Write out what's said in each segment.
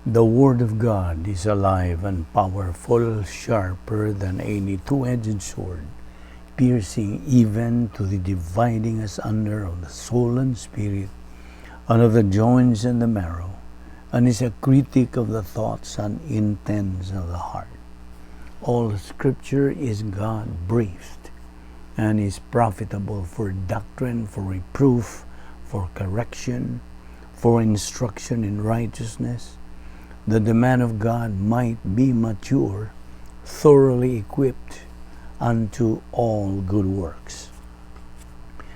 The Word of God is alive and powerful, sharper than any two-edged sword, piercing even to the dividing asunder of the soul and spirit, and of the joints and the marrow, and is a critic of the thoughts and intents of the heart. All Scripture is God-breathed and is profitable for doctrine, for reproof, for correction, for instruction in righteousness, that the man of God might be mature, thoroughly equipped unto all good works.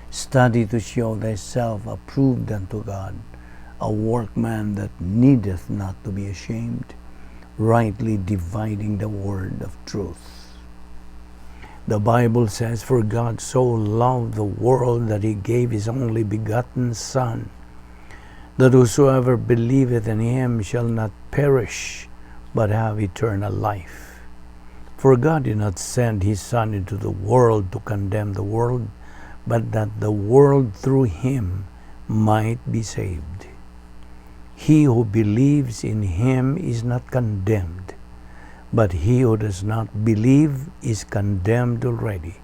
Study to show thyself approved unto God, a workman that needeth not to be ashamed, rightly dividing the word of truth. The Bible says, "For God so loved the world that he gave his only begotten Son, that whosoever believeth in him shall not perish, but have eternal life. For God did not send his Son into the world to condemn the world, but that the world through him might be saved. He who believes in him is not condemned, but he who does not believe is condemned already,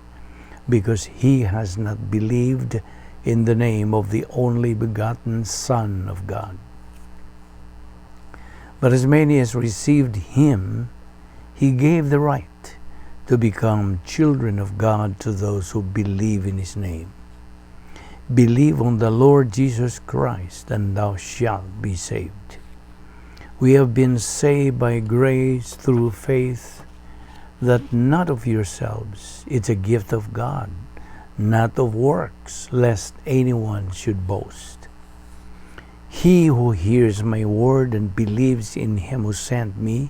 because he has not believed in the name of the only begotten Son of God. But as many as received him, he gave the right to become children of God, to those who believe in his name. Believe on the Lord Jesus Christ, and thou shalt be saved." We have been saved by grace through faith, that not of yourselves, it's a gift of God, not of works, lest anyone should boast. He who hears my word and believes in him who sent me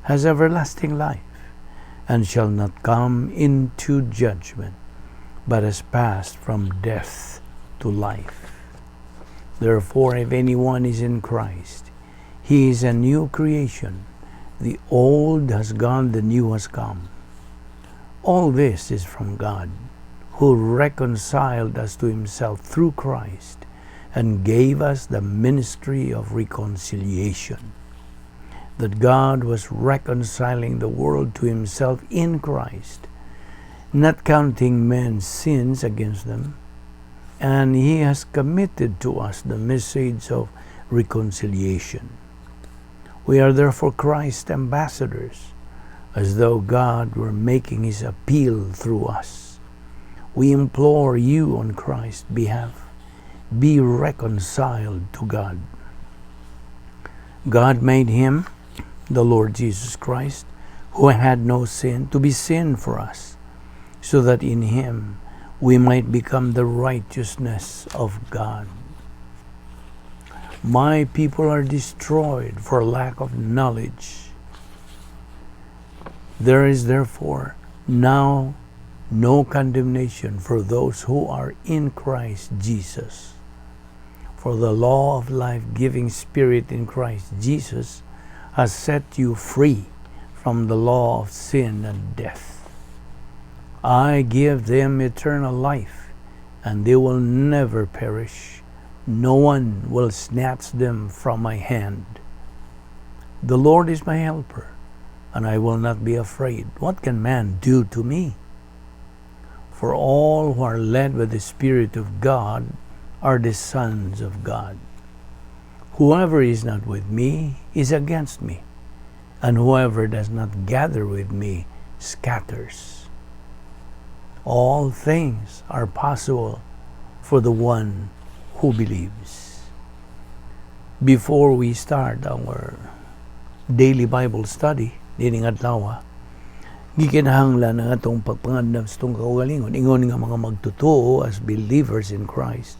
has everlasting life, and shall not come into judgment, but has passed from death to life. Therefore, if anyone is in Christ, he is a new creation. The old has gone, the new has come. All this is from God, who reconciled us to himself through Christ and gave us the ministry of reconciliation. That God was reconciling the world to himself in Christ, not counting men's sins against them, and he has committed to us the message of reconciliation. We are therefore Christ's ambassadors, as though God were making his appeal through us. We implore you on Christ's behalf, be reconciled to God. God made him, the Lord Jesus Christ, who had no sin, to be sin for us, so that in him we might become the righteousness of God. My people are destroyed for lack of knowledge. There is therefore now no condemnation for those who are in Christ Jesus. For the law of life-giving Spirit in Christ Jesus has set you free from the law of sin and death. I give them eternal life, and they will never perish. No one will snatch them from my hand. The Lord is my helper, and I will not be afraid. What can man do to me? For all who are led by the Spirit of God are the sons of God. Whoever is not with me is against me, and whoever does not gather with me scatters. All things are possible for the one who believes. Before we start our daily Bible study, niining adlaw, gikinahanglan ang atong pagpangandam sa atong kaugalingon. Ingon nga mga magtotoo, as believers in Christ,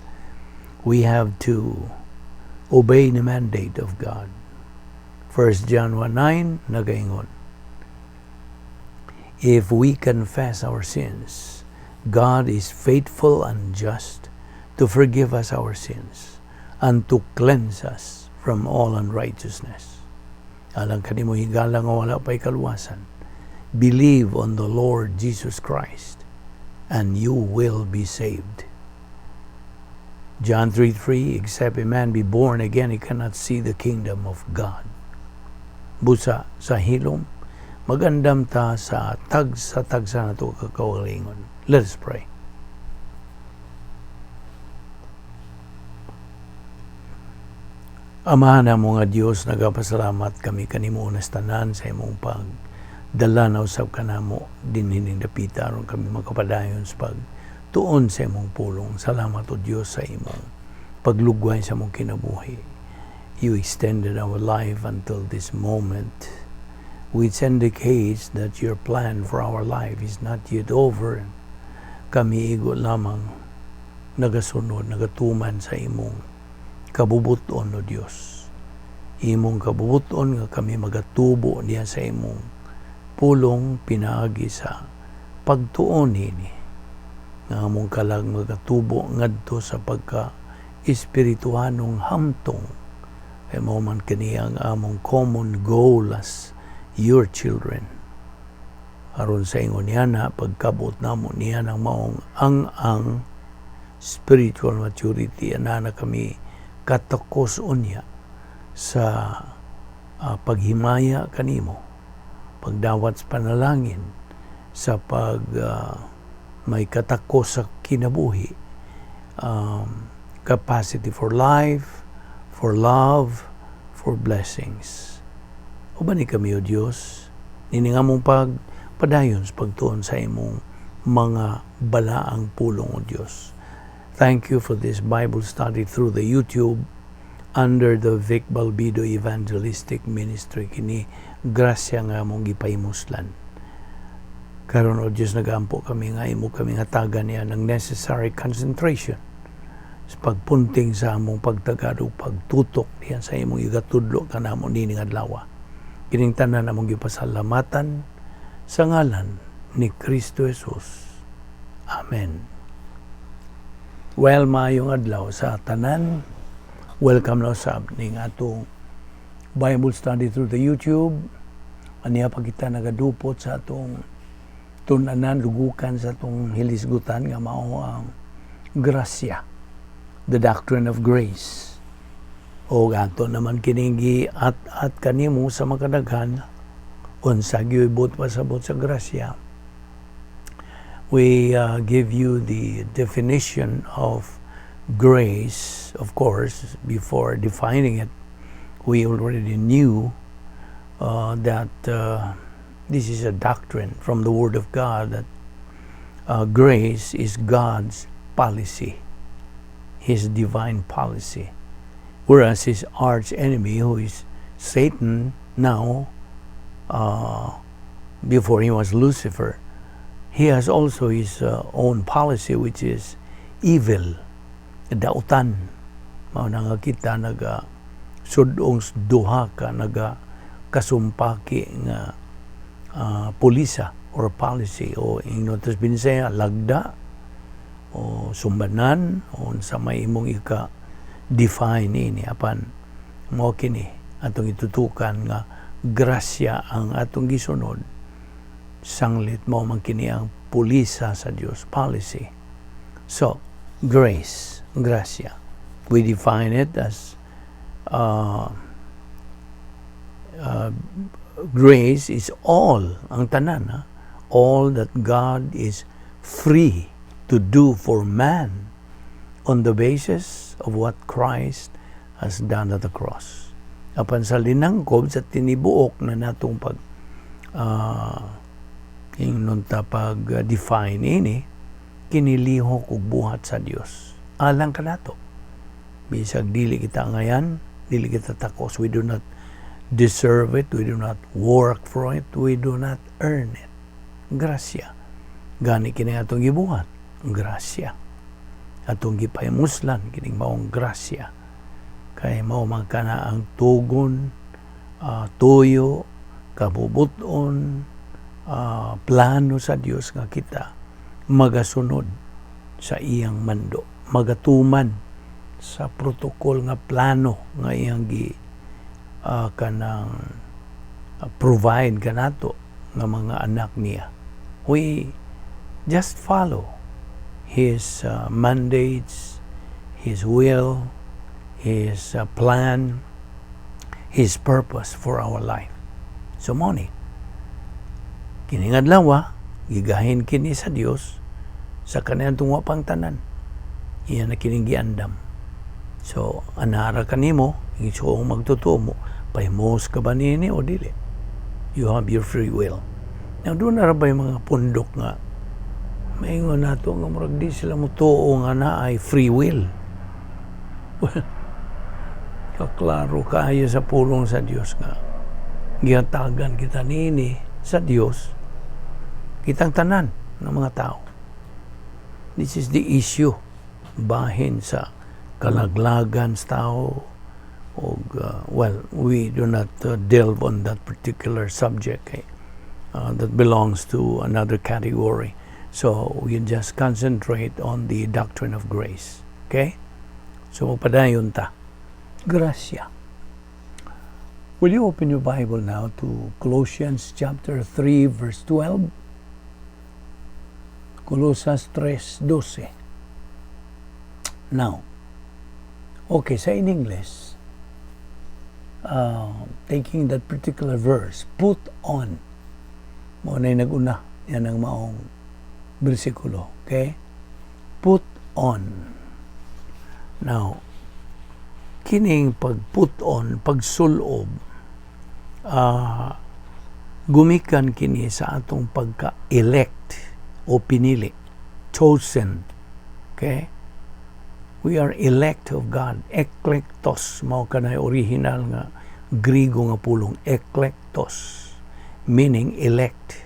we have to obey the mandate of God. 1 John 1:9 nagaingon, "If we confess our sins, God is faithful and just to forgive us our sins and to cleanse us from all unrighteousness." Alang kanimo, higala nga wala pa'y kaluwasan, believe on the Lord Jesus Christ and you will be saved. John 3:3, "Except a man be born again, he cannot see the kingdom of God." Busa sa hilom, magandam ta sa tagsa-tagsa nato kakaugalingon. Let us pray. Amahan namo nga Dios, nagapasalamat kami kanimo unas tanan sa imong pagdala na usab kanamo dinhi ning dapita aron kami makapadayon sa pagtuon sa imong pulong. Salamat, O Dios, sa imong paglugway sa among kinabuhi. You extended our life until this moment, which indicates that your plan for our life is not yet over. Kami igo lamang nagasunod, nagatuman sa imong kabubuton, O Dios. Imong kabubuton nga kami magatubo niya sa imong pulong pinaagi sa pagtuon nini. Nga among kalag magatubo ngadto sa pagka espirituhanong hamtong. Kay mao man kini ang among common goal as your children. Aron sa ingon niya na pagkabot namo niya ng maong ang spiritual maturity, ana na kami katakos unya sa paghimaya kanimo, pagdawat sa panalangin, sa pag may katakos sa kinabuhi, capacity for life, for love, for blessings. Uban ni kami, O Dios, nini nga mong pagpadayon sa pagtuon sa imong mga balaang pulong, O Dios. Thank you for this Bible study through the YouTube under the Vic Balbido Evangelistic Ministry. Kini grasya nga among gipahimuslan. Karon, O Dios, nagaampo kami nga imo kami hatagan niya ng necessary concentration sa pagpunting sa among pagtagad ug pagtutok diyan sa imong igatudlo kanamo nining adlaw. Kining tanan among gipasalamatan sa ngalan ni Kristo Jesus. Amen. Well, maayong adlaw sa tanan. Welcome na usab ning atong Bible study through the YouTube. Aniya pa kita nagadupot sa atong tun-anan, lugukan sa atong hilisgutan nga mao ang grasya, the doctrine of grace. O ato naman kining at kanimo sa makadaghan unsa gyud buot pasabot sa grasya. We give you the definition of grace. Of course, before defining it, we already knew that this is a doctrine from the Word of God, that grace is God's policy, His divine policy. Whereas his arch enemy, who is Satan now, before he was Lucifer, he has also his own policy, which is evil, dautan. Mao na nga kita naga sudong duha ka naga kasumpaki nga pulisa or policy, o ingnon tas Binisaya, lagda o sumbanan o sa may imong ika define ini. Apan mo kini atong itutukan nga grasya ang atong gisunod, sanglit mo man kini ang pulisa sa Dios, policy. So, grace, grasya. We define it as grace is all, ang tanan, ha? All that God is free to do for man on the basis of what Christ has done at the cross. Apan sa linangkob sa tinibuok na natong pag ingnon ta pag define ini, kinilihok og buhat sa Dios alang kanato. Bisag dili kita ngayan, dili kita takos, we do not deserve it, we do not work for it, we do not earn it. Grasya. Gani kini atong gibuhat, grasya. Atong gipahimuslan kining maong grasya, kay mao man kana ang tugon, tuyo, kabubuton, plano sa Dios nga kita magasunod sa iyang mando, magatuman sa protocol nga plano nga iyang gi kanang provide kanato nga mga anak niya. We just follow his mandates, his will, his plan, his purpose for our life. So mao ni. Kining adlaw, gigahin kini sa Dios sa kaniadtong wa pang tanan. Iya na kining giandam. So, anara kanimo, igsuong magtotoo mo, pahimos ka ba niini o dili? You have your free will. Now, duna ra ba yung mga pundok nga maingon nato nga murag di sila motuo nga naay free will? Well, kaklaro kaayo sa pulong sa Dios nga gihatagan kita niini sa Dios, kitang tanan ng mga tao. This is the issue bahin sa kalaglagan sa tao og well, we do not delve on that particular subject kay that belongs to another category. So we just concentrate on the doctrine of grace. Okay? So magpadayon ta. Grasya. Will you open your Bible now to Colossians chapter 3 verse 12? Colosas 3:12. Now, okay, sa in English, taking that particular verse, "put on." Mao na nag-una, yan ang maong bersikulo. Okay? "Put on." Now, kining pag-put on, pagsulob, gumikan kini sa atong pagka-elect o pinili, chosen. Okay? We are elect of God. Eklektos, mao kanay original nga Grigo nga pulong, eklektos, meaning elect,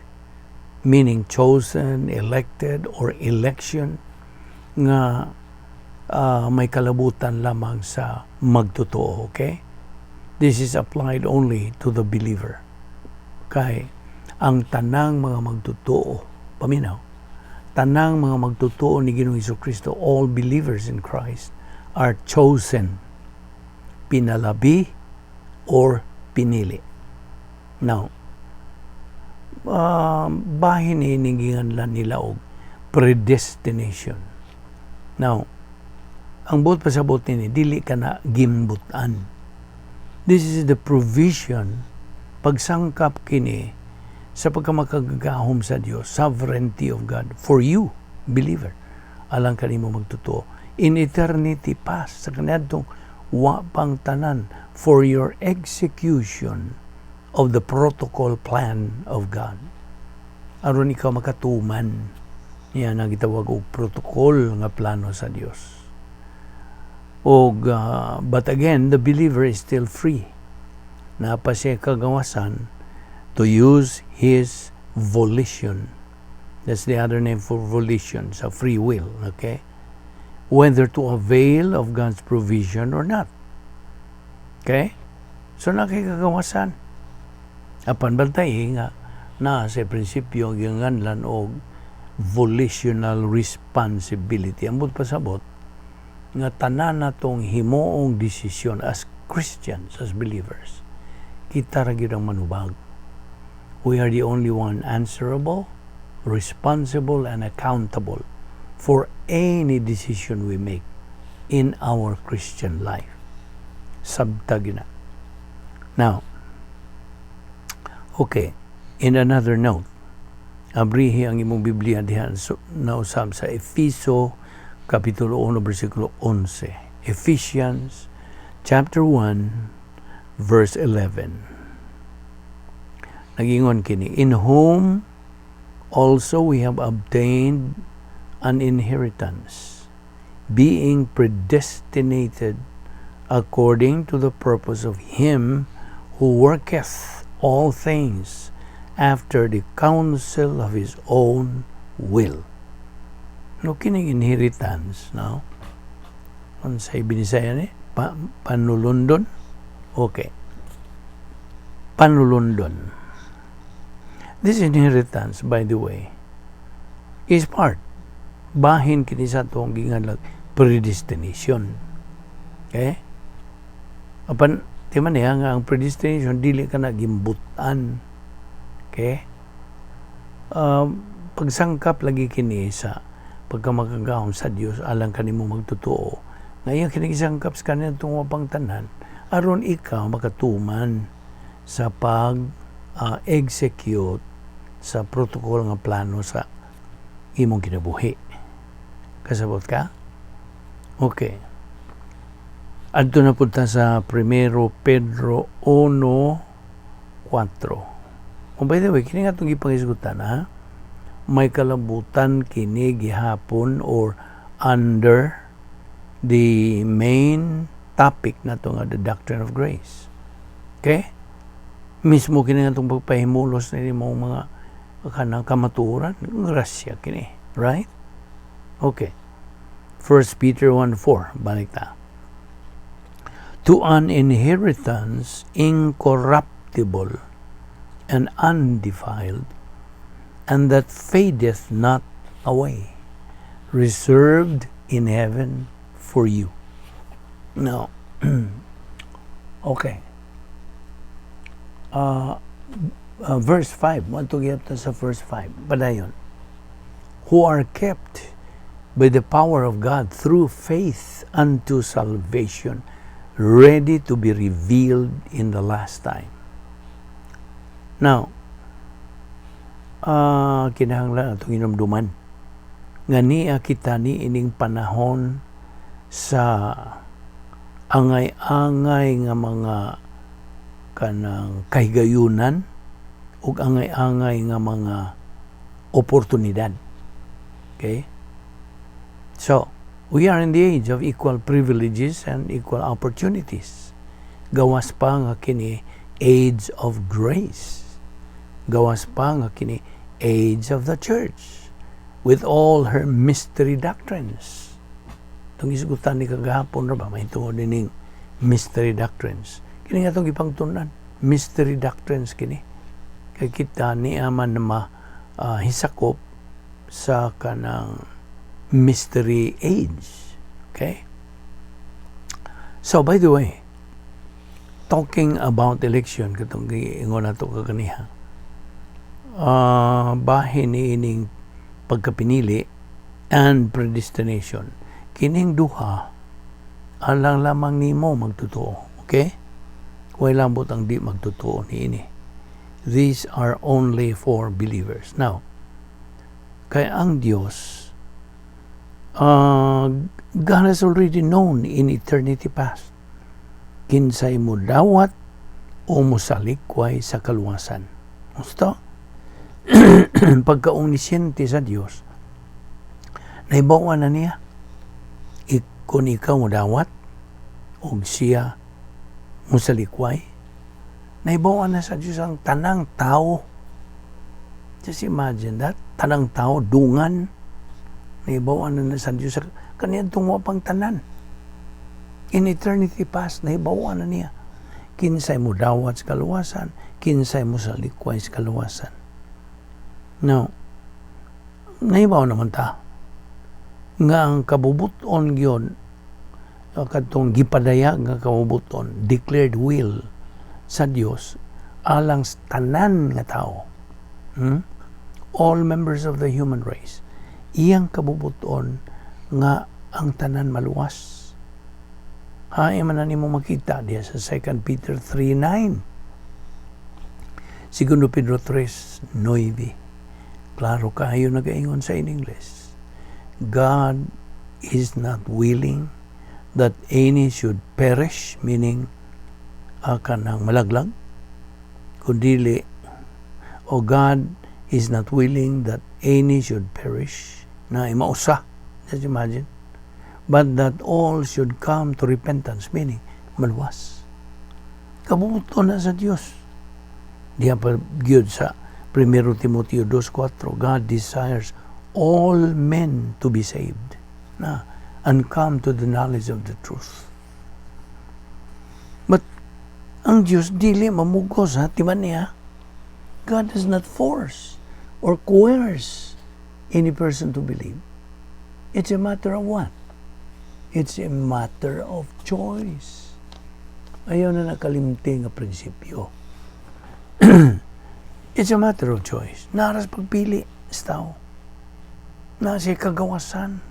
meaning chosen, elected, or election, nga may kalabutan lamang sa magtotoo, okay? This is applied only to the believer. Kay ang tanang mga magtotoo, paminaw, tanang mga magtotoo ni Ginoong Kristo, all believers in Christ are chosen, pinalabi or pinili. Now, bahin ni giinganlan nila og predestination. Now, ang buot pasabot nini, dili ka na gimbutan. This is the provision, pagsangkap kini sa pagkamakagagahom sa Dios, sovereignty of God for you, believer. Alang kanimo magtotoo. In eternity past, sa kaniadtong wa pang tanan, for your execution of the protocol plan of God. Aron ikaw makatuman. Yan ang gitawag og protocol nga plano sa Dios. Og but again, the believer is still free. Naa pa siya kagawasan to use his volition. That's the other name for volition, sa free will, okay? Whether to avail of God's provision or not. Okay? So naa kay kagawasan. Apan bantay nga na sa prinsipyo ang giinganlan og volitional responsibility. Ang buot pasabot nga tanan natong himuong desisyon as Christians, as believers, kita ra gyud ang manubag. We are the only one answerable, responsible, and accountable for any decision we make in our Christian life. Sabta gyud na. Now, okay, in another note, abrihi ang imong Biblia diha so, nausab sa Efeso Kapitulo 1 versikulo 11. Ephesians chapter 1 verse 11. Nagingon kini, "In whom also we have obtained an inheritance, being predestinated according to the purpose of him who worketh all things after the counsel of his own will." No, kining inheritance, no? Unsay Binisaya ni? Panulundon? Okay. Panulundon. This inheritance, by the way, is part. Bahin kini sa atong giinganlag predestination. Okay? Apan, di man niya nga ang predestination, dili ka na gimbutan. Okay? Pagsangkap lagi kini sa pagkamakagahom sa Dios alang kanimo magtotoo. Ngayon kini gisangkap sa kaniadtong pang tanan aron ikaw makatuman sa pag execute sa protocol nga plano sa imong kinabuhi. Kasabot ka? Okay. Adto na punta sa Primero Pedro 1:4. Oh, by the way, kini nga itong gipangisgutan, ha? May kalabutan kini gihapon or under the main topic na to nga the doctrine of grace. Okay? Mismo kini nga itong pagpahimulos ni mong mga kanang kamatuoran, grasya kini. Right? Okay. 1 Peter 1:4, balik ta. To an inheritance incorruptible and undefiled, and that fadeth not away, reserved in heaven for you. Now, okay. Verse 5, mo gyud sa verse 5. Padayon. Who are kept by the power of God through faith unto salvation, ready to be revealed in the last time. Now, kinahanglan atong hinumduman nga niya kita ni ining panahon sa angay-angay nga mga kanang kahigayunan ug angay-angay nga mga oportunidad. Okay? So, we are in the age of equal privileges and equal opportunities. Gawas pa nga kini age of grace. Gawas pa nga kini age of the church with all her mystery doctrines. Itong isgutan ni kagahapon ra ba, may tungod ining mystery doctrines. Kini nga itong gipangtunan, mystery doctrines kini. Kay kita ni aman na ma hisakop sa kanang mystery age. Okay? So, by the way, talking about election, katong giingon nato kaganiha, bahin ni ining pagkapinili and predestination. Kining duha, alang lamang nimo magtotoo. Okay? Way lambot ang di magtotoo ni ini. These are only for believers. Now, kay ang Dios, God has already known in eternity past kinsay mo dawat o mosalikway sa kaluwasan. Gusto? Pagka-omnisciente sa Dios, nahibaw na niya kung ikaw mo dawat o siya mosalikway, nahibaw na sa Dios ang tanang tao. Just imagine that. Tanang tao, dungan. Nahibaw na sa Dios sa kaniadtong wa pang tanan. In eternity past, nahibaw na niya kinsay mo dawat sa kaluwasan, kinsay mo salikway sa kaluwasan. Now, nahibaw naman ta nga ang kabubuton gyud, katong gipadayag nga kabubuton, declared will sa Dios alang sa tanan nga tao. All members of the human race. Iyang kabubuton nga ang tanan maluwas. Hain man na nimo makita diya sa 2 Peter 3:9. Segundo Pedro 3:9. Klaro kaayo nagaingon sa in English. God is not willing that any should perish, meaning kanang malaglag, kundili, o God is not willing that any should perish, na mausa, just imagine, but that all should come to repentance, meaning maluwas. Kabubuton na sa Dios. Diya pa gyud sa 1 Timoteo 2:4, God desires all men to be saved na and come to the knowledge of the truth. But ang Diyos dili mamugos, ha, timan niya. God does not force or coerce any person to believe. It's a matter of what? It's a matter of choice. Ayaw na nakalimti nga prinsipyo. It's a matter of choice. Naa ras pagpili sa tao. Na siya kagawasan.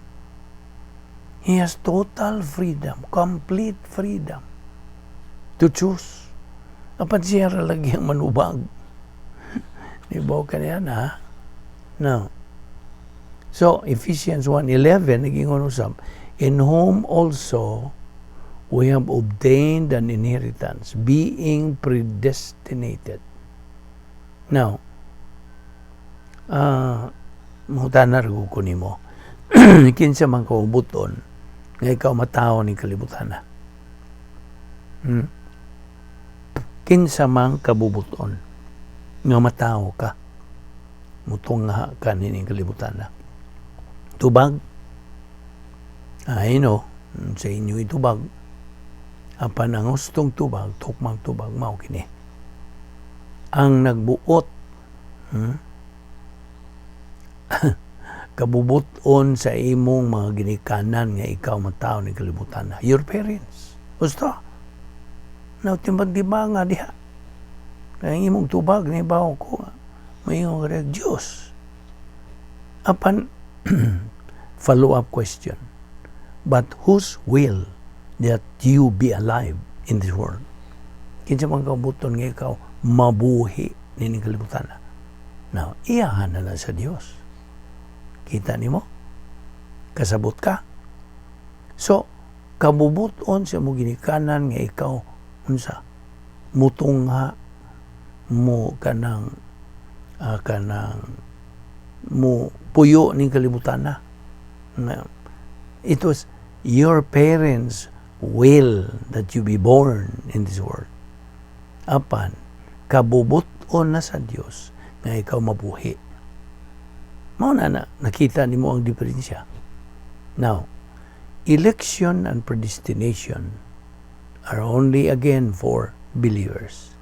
He has total freedom, complete freedom to choose. Apan siya ra lagi ang manubag. Nibaw ka niya na. No. So, Ephesians 1:11, nag-ingon usab, "In whom also we have obtained an inheritance, being predestinated." Now, mangutana ko nimo, kinsa man kabubuton nga ikaw matawo ni kalibutan na? Kinsa man kabubuton nga matawo ka, mutungha ka nining kalibutan na? Tubag? I know, sa inyo itubag. Apan ang hustong tubag, tukmang tubag, mao kini. Ang nagbuot, kabubuton sa imong mga ginikanan nga ikaw matawo ni kalibutan na? Your parents. Gusto? Now, timbag-timbang nga diha. Ang imong tubag, nibaw ko, maingon ka, Diyos. Apan, follow-up question. But whose will that you be alive in this world? Kinsa man kabubuton nga ikaw mabuhi nining kalibutan na? Now, iyahan na lang sa Dios. Kita nimo? Kasabot ka? So, kabubuton sa imong ginikanan nga ikaw unsa? Mutungha mo kanang mo puyo ning kalibutan na. Na it was your parents' will that you be born in this world. Apan, kabubuton na sa Dios nga ikaw mabuhi. Mao na na, nakita nimo ang diferensya. Now, election and predestination are only again for believers.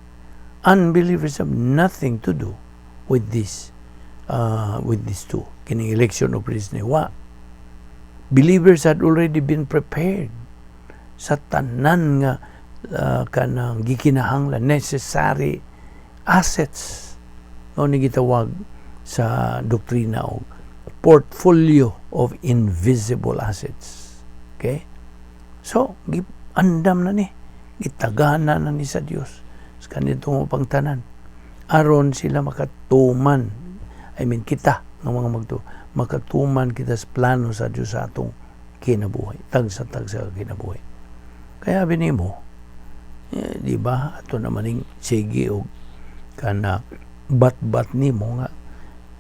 Unbelievers have nothing to do with these two. Kining election o predestination. Wa. Believers had already been prepared sa tanan nga kanang gikinahanglan, necessary assets, no, ni gitawag sa doktrina og portfolio of invisible assets. Okay? So, andam na ni, gitagana na ni sa Dios sa kanito mo pang tanan aron sila makatuman, I mean, kita nga mga magtuo, makatuman kita sa plano sa Dios sa atong kinabuhi, tagsa-tagsa kinabuhi. Kaya binimo, eh, di ba, ato naman ning sige og kana bat-bat nimo nga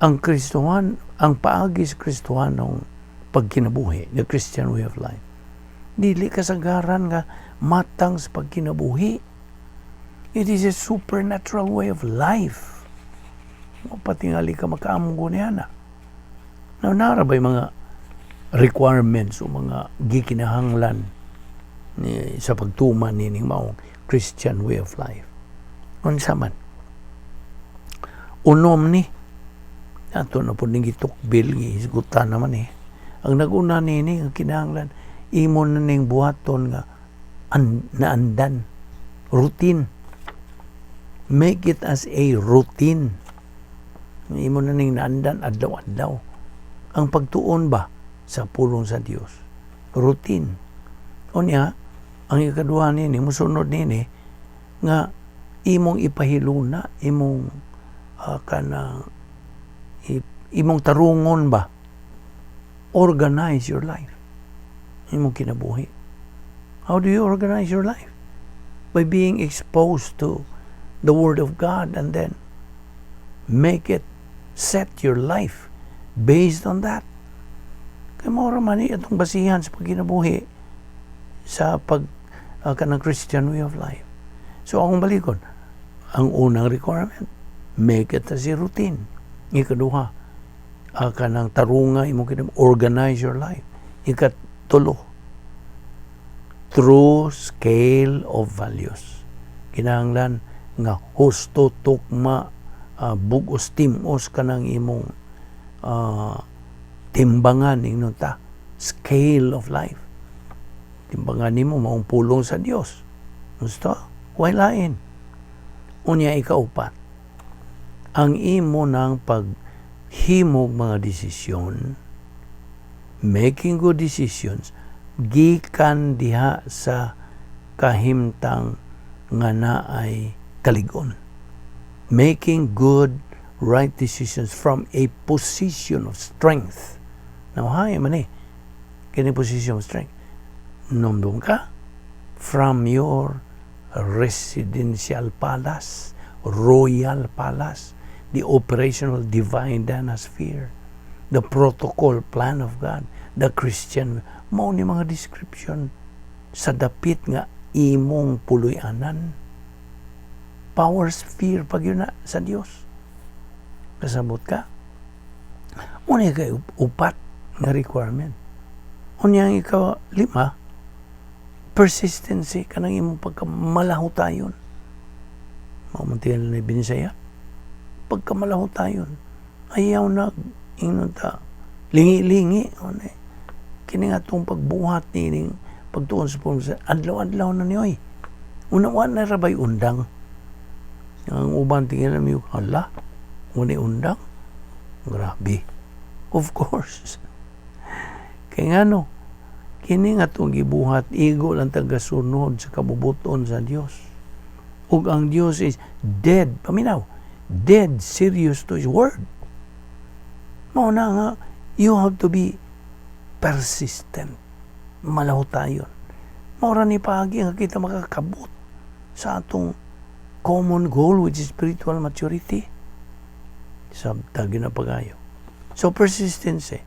ang Kristohan, ang paagi sa Kristohanong pagkinabuhi, the Christian way of life, dili kasagaran nga matang sa pagkinabuhi. It is a supernatural way of life. Patingali ka makaamgo niya na. Now, nara ba'y mga requirements o mga gikinahanglan ni, sa pagtuman nining maong Christian way of life? Unsa man? Unom ni. Ato na po ning gitukbil, gihisgutan naman eh. Ang naguna nini, ang kinahanglan, imo na ning buhaton nga naandan. Routine. Make it as a routine. Imo na ning naandan adlaw-adlaw. Ang pagtuon ba sa pulong sa Dios? Routine. Unya, ang ikaduha nini, musunod nini, nga imong ipahiluna, imong kanang imong tarungon ba? Organize your life. Imong kinabuhi. How do you organize your life? By being exposed to the Word of God and then make it, set your life based on that. Kay mao ra man ni atong basihan sa pagkinabuhi sa pag kanang Christian way of life. So akong balikon, ang unang requirement, make it as a routine. Ikaduha, kanang tarunga imong kinabuhi, organize your life. Ikatulo, true scale of values. Kinahanglan nga husto, tukma, bugos timos kanang imong timbangan, ingnon ta, scale of life. Timbangan nimo maong pulong sa Dios. Gusto? Way lain. Unya, ikaupat, ang imo ng paghimog mga desisyon, making good decisions, gikan diha sa kahimtang nga naay kalig-on. Making good right decisions from a position of strength. Now, hay man eh. Kini position of strength. Nomdong ka from your residential palace, royal palace, the operational divine danasphere, the protocol plan of God, the Christian, mao ni mga description sa dapit nga imong puloy-anan. Power sphere pag yun na sa Dios. Kasabot ka? Una kay upat nga requirement. Unya ang ikaw lima, persistency, kanang imong pagkamalahutayon. Mao man tingali na Binisaya. Pagkamalahutayon. Ayaw na ingnon ta lingi-lingi ano eh. Kini nga itong pagbuhat nining pagtuon sa pulong sa adlaw-adlaw na niyoy. Una wa na rabay undang. Ang uban tingin na miyo, hala, wala undang. Grabe. Of course. Kaya nga no, kini nga itong gibuhat, igo lang tagasunod sa kabubuton sa Dios. Ug ang Dios is dead, paminaw, dead serious to His word. Mao na nga, you have to be persistent. Malahutayon. Mao ra ni paagi nga kita makakabot sa atong common goal, which is spiritual maturity. Sabtag na pagayo. So persistence eh.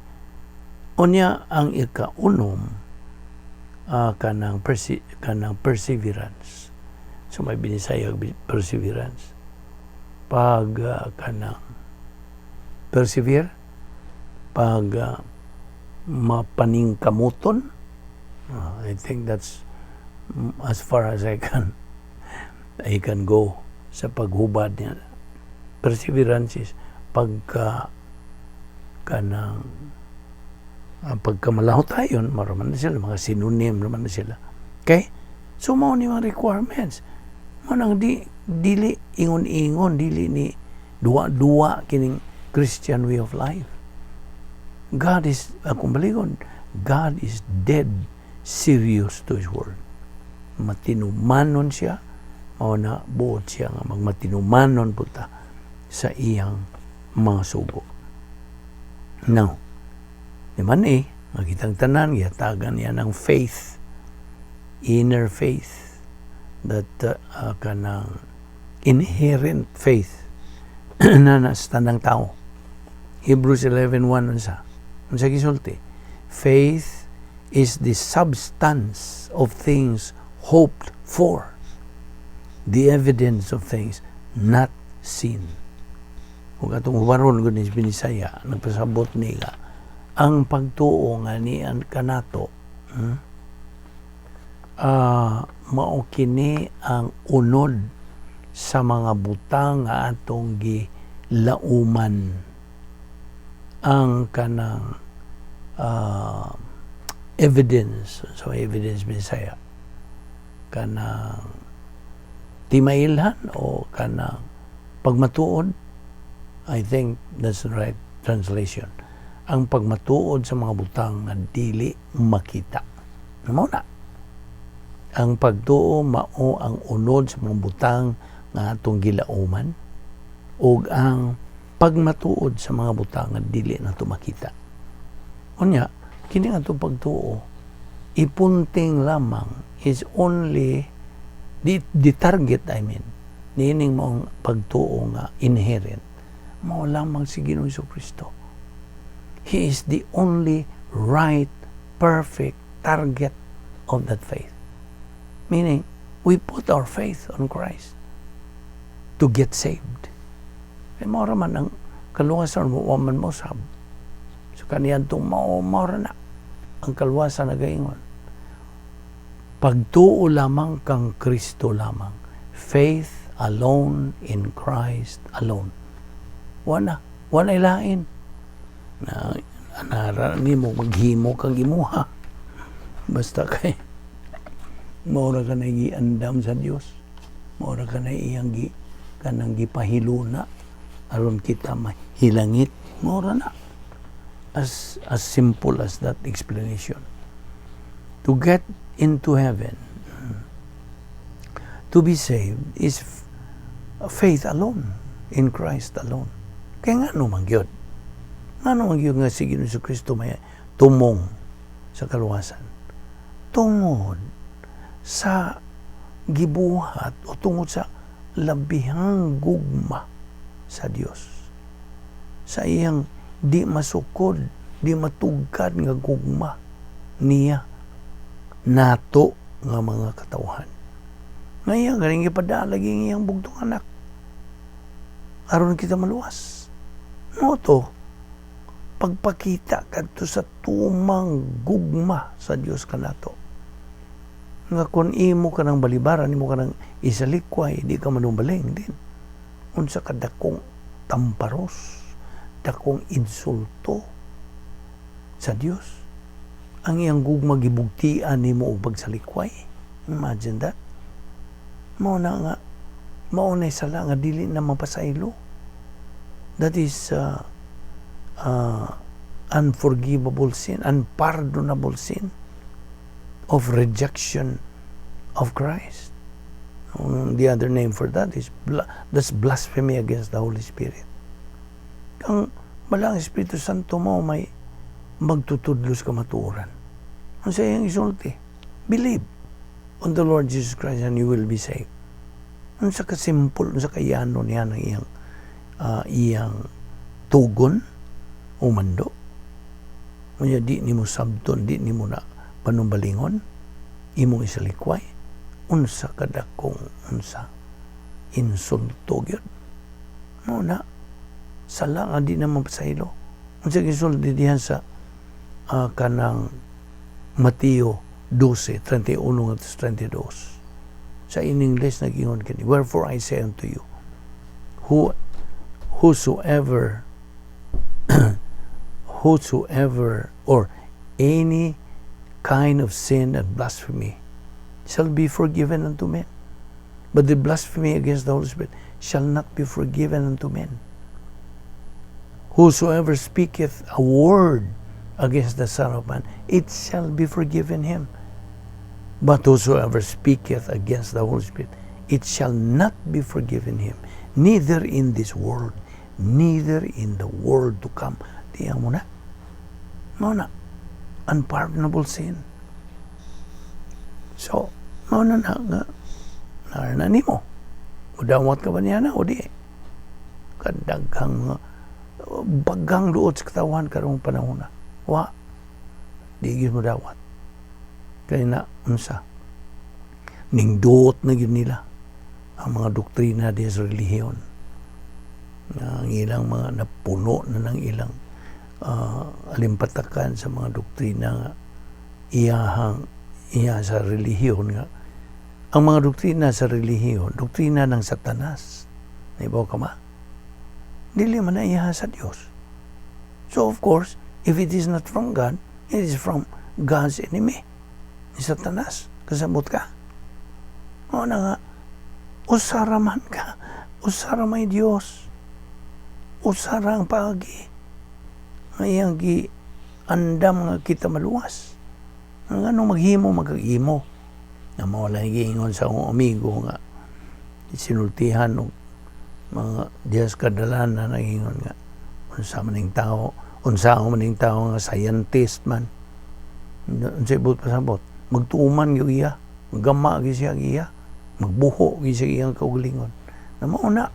Unya ang ikaunom, kanang perseverance. So may Binisaya perseverance. Pag kanang persevere, pag mapaningkamuton, I think that's as far as I can go sa paghubad niya. Perseverance is pagka kanang pagkamalahutayon, maraman na sila, mga synonym naman na sila. Okay? So, mao ni mga requirements. Mao nang di, dili ingon-ingon, dili ni duwa-duwa kining Christian way of life. God is, akong balikon, God is dead serious to His word. Matinumanon siya, mao na buot siya nga magmatinumanon pud ta sa iyang mga sugo. Now, di man eh, makitang tanan, gihatagan niya ng faith, inner faith, that kanang inherent faith na nasa tanang tao. Hebrews 11:1, unsa? Unsa gisulti? Faith is the substance of things hoped for, the evidence of things not seen. Kung atong hubaron gud ni Binisaya, nagpasabot ni nga ang pagtuo nga nian kanato, mao kini ang unod sa mga butang nga atong gilauman, ang kanang evidence. So evidence, Bisaya, kanang timailhan o kanang pagmatuod. I think that's the right translation, ang pagmatuod sa mga butang nga dili makita. Mao na ang pagtuo mao ang unod sa mga butang nga atong gilauman ug ang pagmatuod sa mga butang nga dili nato makita. Unya kini nga atong pagtuo ipunting lamang is only the target, I mean, niining maong pagtuo nga inherent, mao lamang si Ginoong Kristo. He is the only right, perfect target of that faith, meaning we put our faith on Christ to get saved. Kay mao ra man ang kaluwasan mo, wa man mo sab. So kaniyadtong mao ra na ang kaluwasan nagaingon. Pagtuo lamang kang Kristo lamang. Faith alone in Christ alone. Wala. Wala ilain. Na anara nimo maghimo kang imuha. Basta kay mao ra ka na giandam sa Dios. Mao ra ka na iyang gi kanang gipahiluna aron kita mahilangit. Mao ra na. As simple as that explanation. To get into heaven, to be saved is faith alone in Christ alone. Kaya nga man gyud? Ngano man gyud nga si Ginoong Kristo may tumong sa kaluwasan? Tungod sa gibuhat o tungod sa labihang gugma sa Dios. Sa iyang di masukod, di matugkad nga gugma niya nato nga mga katawhan. Ngayon, galing gipadala ang iyang bugtong anak aron kita maluwas. Mao to, pagpakita kadto sa tumang gugma sa Dios kanato. Nga kung imo ka ng balibaran, imo ka ng isalikway, di ka manumbaling din. Unsa ka dakong tamparos, dakong insulto sa Dios. Ang iyang gugma gibugtian nimo og pagsalikway. Imagine that. Mao na nga mao na sala nga dili na mapasaylo. That is unforgivable sin, unpardonable sin of rejection of Christ. The other name for that is that's blasphemy against the Holy Spirit. Ang Balaang Espiritu Santo mo may magtutudlos kamatuoran. Ang sa iyang isulti, believe on the Lord Jesus Christ and you will be saved. Unsa ka simple, unsa ka yano niya ng iyang tugon o mando. Unya di nimo sabton, di nimo na panumbalingon, imong isalikway, unsa kadakong unsa insulto gyud. Mao na sala nga di na mapasaylo. Unsa gisulti dihan sa kanang Mateo 12:31 ngadto 32? Sa in English nagingon kini, "Wherefore I say unto you, whosoever or any kind of sin and blasphemy shall be forgiven unto men, but the blasphemy against the Holy Spirit shall not be forgiven unto men. Whosoever speaketh a word against the Son of Man, it shall be forgiven him. But whosoever speaketh against the Holy Spirit, it shall not be forgiven him, neither in this world, neither in the world to come." Tiyan mo na. Mao na. Unpardonable sin. So, mao na na nga, na nimo. Udawat ka ba niya na o di? Kadaghang mga bagang duot sa katawan karong panahon na. Wa. Di gyud mo dawat. Kaya na, unsa? Ningduot na gyud nila ang mga doktrina di sa relihiyon. Nga ang ilang mga napuno na ng ilang alimpatakan sa mga doktrina nga iyahang iya sa relihiyon, nga ang mga doktrina sa relihiyon, doktrina ng Satanas. Naibaw ka ma? Dili man na iya sa Dios. So of course, if it is not from God, it is from God's enemy. Ni Satanas. Kasabot ka? O na nga, usara man ka. Usara may Dios. Usara ang paagi. Nga iyang gi andam nga kita maluwas. Ang ano maghimo, maghimo. Na mawala giingon sa akong amigo nga sinultihan og mga diyas kadalana, nagingon nga unsa man ning tao, unsa man ning tao nga scientist man, unsay buot pasabot, magtuman gyud iya, gama gyud siya iya, magbuho gyud siya iyang kaugalingon, na mao na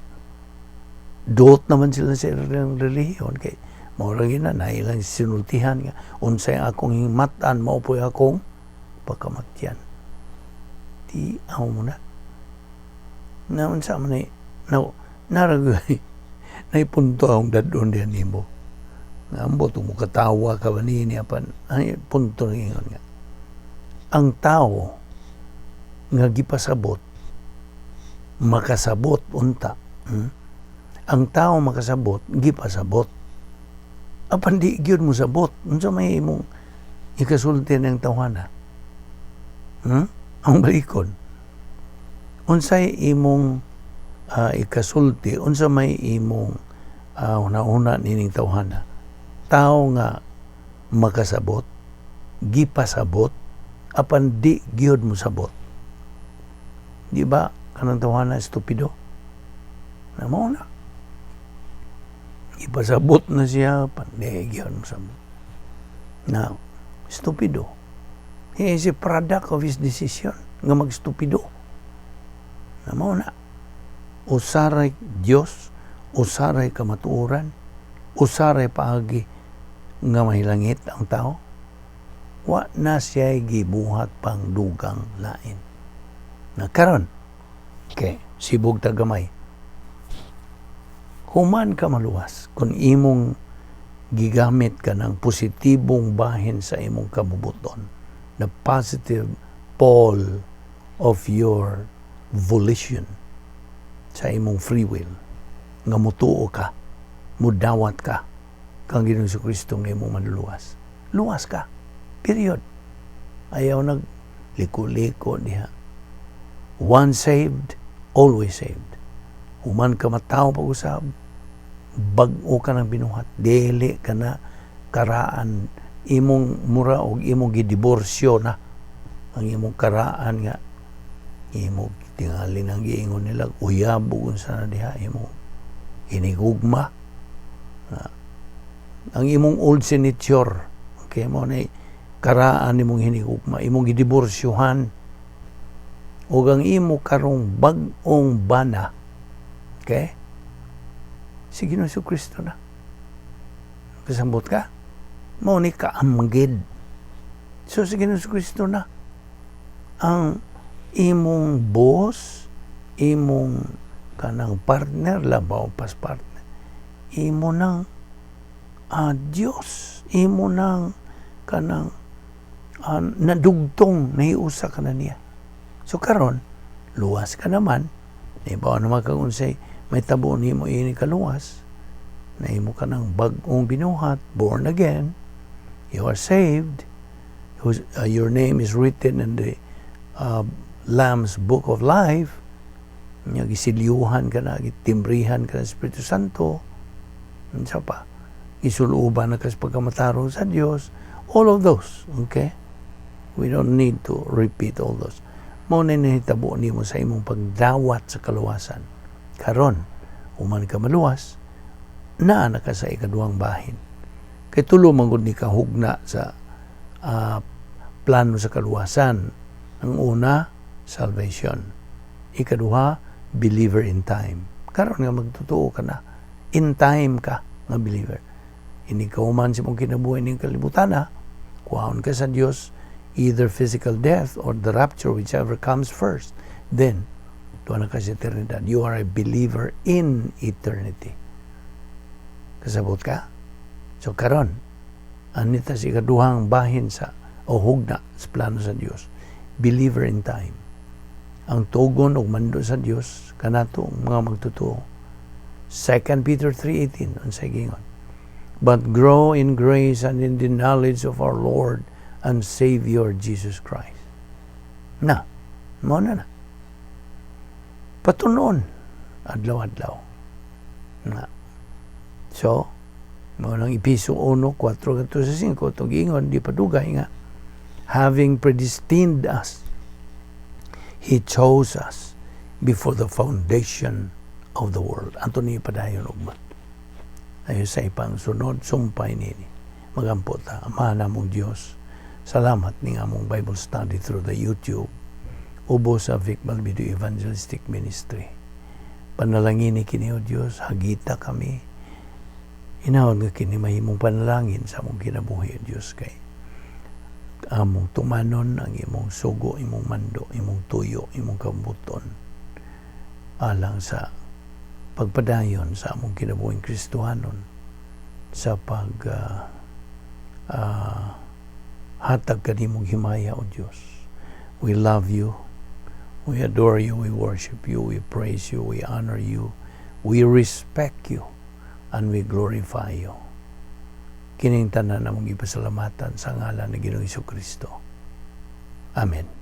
duot naman sila sa ilang relihiyon, kay mao ra gyud na ilang sinultihan nga unsay akong himatan, mao po'y akong pagkamatyan. Di amo mo na na unsa man ni na naragay naipunto akong dadon diyan nimo nga ambot mo katawa ka ba niini, apan ay punto ng ingon nga ang tao nga gipasabot makasabot unta, Ang tao makasabot gipasabot apan di gyud mo sabot, unsa may imong ikasulti ng tawhana? Ang balikon, unsay imong ikasulti, unsa may imong una-una nining tawhana, tao nga makasabot gipasabot apan di gyud mo sabot? Di ba kanang tawhana estupido na? Mao na. Ipasabot na siya, panegyon sa. Now, stupido. He is a product of his decision nga magstupido. Na mao na. Usa ray Dios, usa ray kamatuoran, usa ray paagi nga mahilangit ang tao. Wa na siya gibuhat pang dugang lain. Na karon, okay, sibog ta gamay. Human ka maluwas, kung imong gigamit ka ng positibong bahin sa imong kabubuton, the positive pole of your volition, sa imong free will, nga mutuo ka, mudawat ka kang Ginoong Kristo nga imong manluluwas. Luwas ka. Period. Ayaw nag liko-liko diha. Once saved, always saved. Human ka matawo pag-usab, bag-o ka ng binuhat. Dili ka na karaan imong mura og imong gidiborsyo na ang imong karaan nga imo tingali nang giingon nila uyab ug unsa na diha imong hinigugma na ang imong old signature, okay, mo na karaan nimong hinigugma imong gidiborsyohan ug ang imo karong bag-ong bana, okay, si Ginoong Kristo na. Kasambot ka? Mao ni kaamgid. So si Ginoong Kristo na ang imong boss, imong kanang partner, labaw pas partner, imo nang Diyos, imo nang kanang nadugtong, nahiusa ka na niya. So karon, luwas ka naman, nahibaw naman kang unsay may tabo nimo ini kaluwas, nahimo ka ng bag-ong binuhat, born again, you are saved, your name is written in the Lamb's Book of Life, nya gisilyuhan ka na, gitimbrihan ka ng Espiritu Santo, unsa pa, gisuluban na ka sa pagkamatarong sa Dios, all of those, okay? We don't need to repeat all those. Mao na nahitabo nimo sa imong pagdawat sa kaluwasan. Karon, human ka maluwas, naa na ka sa ikaduhang bahin. Kay tulo man gud ni kahugna sa plano sa kaluwasan. Ang una, salvation. Ikaduha, believer in time. Karon nga magtotoo ka na, in time ka nga believer. Inig ka human sa imong kinabuhi ning kalibutan, ha, kuhaon ka sa Dios, either physical death or the rapture, whichever comes first. Then, doon na ka sa eternidad. You are a believer in eternity. Kasabot ka? So karon, anita sa ikaduhang bahin sa o hugna sa plano sa Dios. Believer in time. Ang tugon og mando sa Dios kanato mga magtotoo. 2 Peter 3:18, unsay giingon? "But grow in grace and in the knowledge of our Lord and Savior Jesus Christ." Na, mao na na. Patunon, adlaw-adlaw. Na. So, mao nang Epeso 1, 4 sa 5, itong giingon, di pa dugay nga, having predestined us, He chose us before the foundation of the world. Ato ni padayon ugma. Ayo sa ipang sunod, sumpay nini. Magampo ta, Ama namong Diyos, salamat ning among Bible study through the YouTube, ubos sa Vic Balbido Evangelistic Ministry. Panalangini kini, O Diyos, hagita kami. Inahon nga kini mahimong panalangin sa among kinabuhi, O Diyos, kay among tumanon ang imong sugo, imong mando, imong tuyo, imong kambuton alang sa pagpadayon sa among kinabuhing Kristohanon, sa pag hatag kanimong himaya, O Dios. We love you. We adore you, we worship you, we praise you, we honor you, we respect you, and we glorify you. Kining tanan among ipasalamatan sa ngalan ni Ginoong Kristo. Amen.